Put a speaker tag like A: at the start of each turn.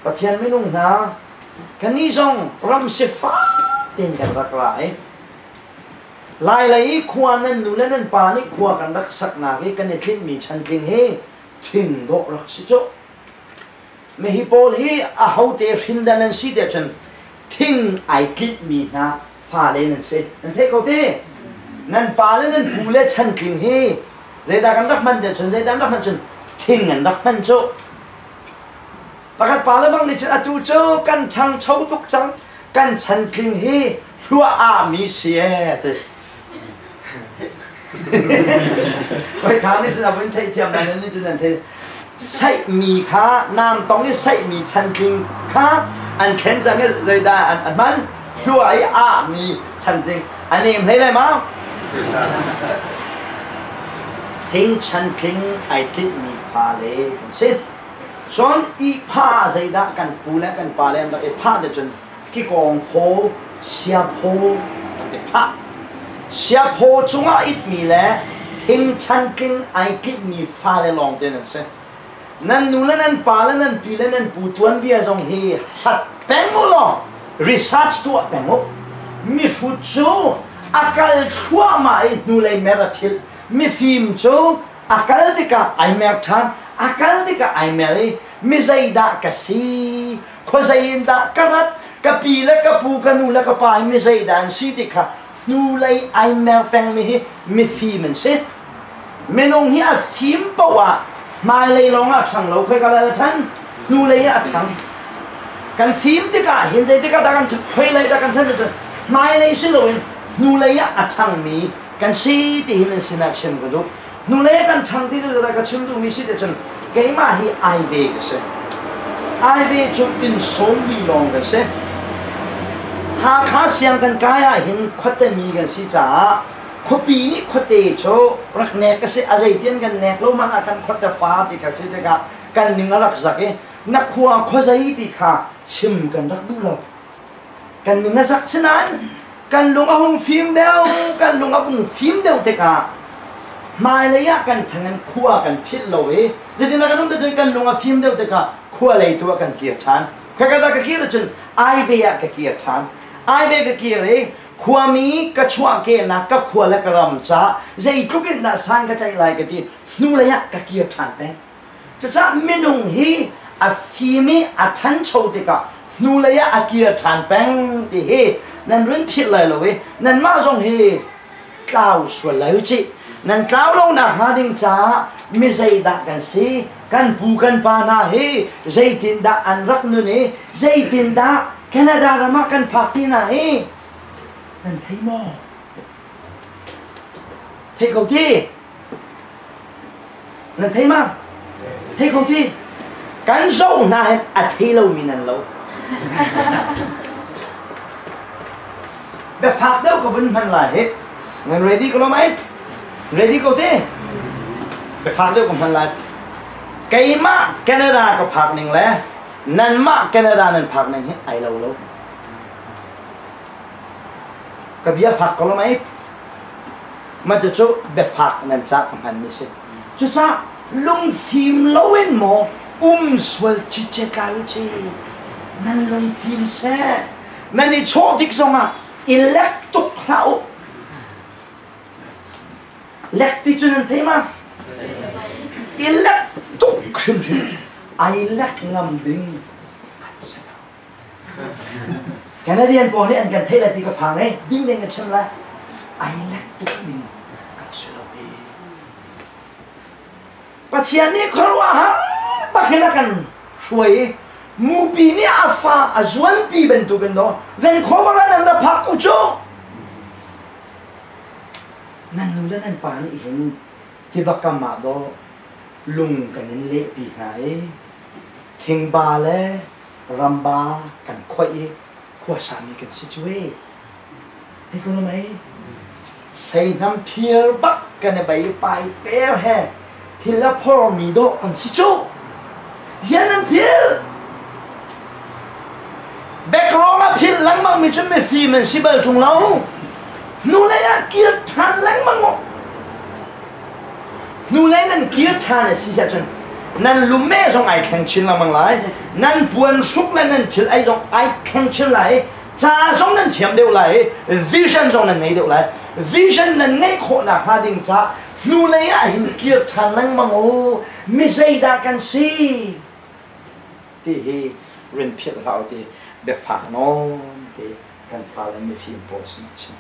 A: Pathian minung hna, kannih zong ram sifak tein kan rak ra i Lailei i khua nan nu le nan pa nih khua kan rak saknak i kan i tlinhmi chantling hi thing dawh rak si cu. Mihi pawl hi ahote hrin dah nan si tiah cun thing ai tlinhmi hna fale nan si. Nan theih ko te? Nan pa le nan pu le chantling hi zeidah kan rak hman tiah cun zeidah an rak hman cun thing an rak hman cu. Pakhat pa le bang nih cun atu cu kan ṭhangcho tuk cang, kan chantling hi hluah ah mi si ee ti. Hoi kha nih cun a vun theihthiam na nan nih cun nan thei. Saihmi kha nam tong i saihmi chantling kha an thlen cang i zeidah an hman hluah i ah mi chantling a nem hlei lai ma? Thing chantling ai tlinhmi fale kan si. Cun ihphah zeidah kan pu le kan pa le an rak i phah te cun kikawng phaw, siaphaw an i phah. Siaphaw cungah itmi le thing chantling ai tlinhmi fale lawng te nan si. Nan nu le nan pa le nan pi le nan pu tuanbia zong hi hlat peng u law research tuah peng u. Mihrut cu a kal thluahmah i hnulei mer a philh. Mifim cu a kal tikah ai mer ṭhan a kal tikah ai mer i mi zeidah ka si khuazei in dah ka rat ka pi le ka pu ka nu le ka pa hi mi zeidah an si ti kha hnulei ai mer pengmi hi mifim an si minung hi a fim paoh ah hmailei lawng ah a ṭhang lo khoi ka lal a ṭhan hnulei ah a ṭhang kan fim tikah hin zeitikah dah kan khuailei dah kan ṭhan cun hmailei si loin hnulei ah a ṭhangmi kan si ti hin an sinah chim ka duh hnulei kan ṭhang ti cu zeidah ka chim duhmi si ti cun keimah hi ai ve ka si ai ve cu inn sawm li lawng kan si Hakha siang kan kai ah hin khuate mi kan si caah khuapi nih khuate cu rak nek a si a zeitian kan nek lo man ah kan khuate fa ti kha si tikah kan ning a rak zak i na khua khuazei ti kha chim kan rak duh lo Kan ning a zak sinain kan lung a hung fim deuh, kan lung a hung fim deuh tikah hmailei ah kan ṭhang in khua kan philh lo i zeitindah kan um cun kan lung a fim deuh tikah khua lei tu ah kan kir ṭhan. Khaka dah ka kir ahcun aive ah ka kir ṭhan. Aive ka kir i khuami ka chuahkehnak ka khua le ka ram caah zeitluk in dah san ka tlaih lai ka ti hnulei ah ka kir ṭhan peng. Cucaah minung hi a fim i a ṭhancho tikah hnulei ah a kir ṭhan peng ti hi nan run philh lai lo i nanmah zong hi tlau sual lai u cih. Nan tlau lo nakhnga ding caah mi zeidah kan si, kan pu kan pa hna hi zeitindah an rak nun i zeitindah Canada ram ah kan phak ti hna hi nan thei maw? Thei ko ti. Nan thei ma? Thei ko ti. Kan zoh hna hin a thei lomi nan lo. Biafak deuh ka vun hman lai hi. Nan ready ko lo mai? Ready ko ti? Biafak deuh ka hman lai. Keimah Canada ka phak ning le nanmah Canada nan phak ning hi ai lo lo. Ka bia fak ko lo mai? Mah cucu biafak nan ca ka hmanmi si. Cucaah lungfim loin maw um sual cicek lai u ci. Nan lungfim seh. Nan i chawh tik zongah i lek tuk hlah u. Lek ti cu nan thei ma? I lek tuk hrimhrim. Ai lek ngam ding an si lo. Canadian pawl nih an kan theih lai ti ka phang i ding ding ka chim lai. Ai lek tuk ding kan si lo hi. Pathian nih khuaruahhar bak hin a kan hruai i mupi nih a fa a zuanpi bantukin daw Vancouver ah nan ra phak u cu. Nan nu le nan pa nih hin tiva kam ah daw lung kan in lehpi hna i thingba le ramba kan khoih i khuasami kan si cu e. Hei ko mei seihnam phir bak kan i bei pai per he thil a phormi dawh kan si cu. Yan an phil. Background a phil lengmang mi cu mifim an si bal ṭung lo. Hnulei ah kir ṭhan lengmang maw? Hnulei nan kir ṭhan a si cun. Nan lume zong ai thleng chin lengmang lai. Nan puan hruk le nan thil ei zong ai thleng chin lai. Ca zong nan thiam deuh lai. Vision zong nan ngei deuh lai. Vision nan ngeih khawh nakhnga ding ca hnulei ah hin kir ṭhan lengmang u. Mi zeidah kan si? Ti hi rin philh hlah u ti biafak nawn te kan fale mifim pawl sinah chim.